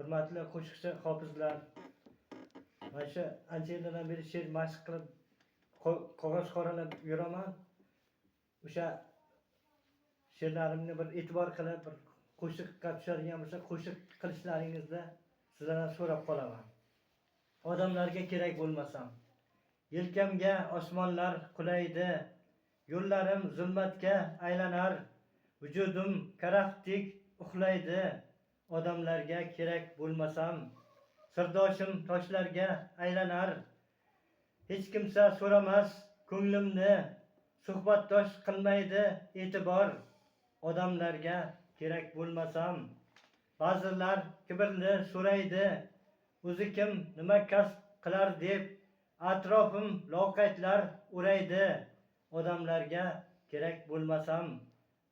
Hurmatli qo'shiqchi hofizlar, mana shu ancha yillardan beri she'r mashq qilib, qog'oz qoralab yuraman. O'sha she'rlarimni bir e'tibor qilib, bir qo'shiqqa tushadigan bo'lsa, qo'shiq qilishlaringizni sizlardan so'rab qolaman. Odamlarga kerak bo'lmasam, yelkamga osmonlar qulaydi, yo'llarim zulmatga aylanar, vujudim karaxtdek uxlaydi. Odamlarga kerak bo'lmasam, sirdoshim toshlarga aylanar. Hech kimsa so'ramas ko'nglimni, suhbatdosh qilmaydi e'tibor. Odamlarga kerak bo'lmasam, ba'zilar kibrli so'raydi, o'zi kim, nima kasb qilar deb, atrofim loqaydlar o'raydi. Odamlarga kerak bo'lmasam,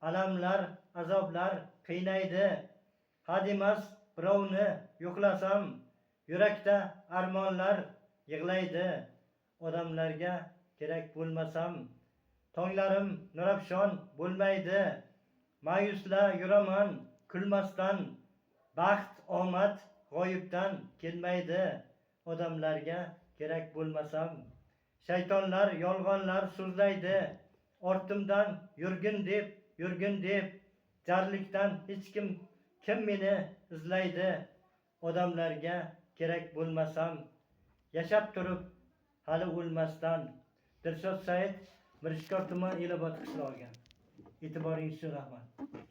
alamlar, azoblar qiynaydi. Hademas birovni yo'qlasam, yurakda armonlar yig'laydi. Odamlarga kerak bo'lmasam, tonglarim nurafshon bo'lmaydi, ma'yusla yuraman kulmasdan, baxt, omad g'oyibdan kelmaydi. Odamlarga kerak bo'lmasam, shaytonlar yolg'onlar so'zlaydi, ortimdan yurgin deb, yurgin deb, jarlikdan hech kim kim meni izlaydi. Odamlarga kerak bo'lmasam, yashab turib hali o'lmasdan. Dilshod Said, Mirishkor tuman, Elobod qishlog'i. E'tiboringiz uchun rahmat.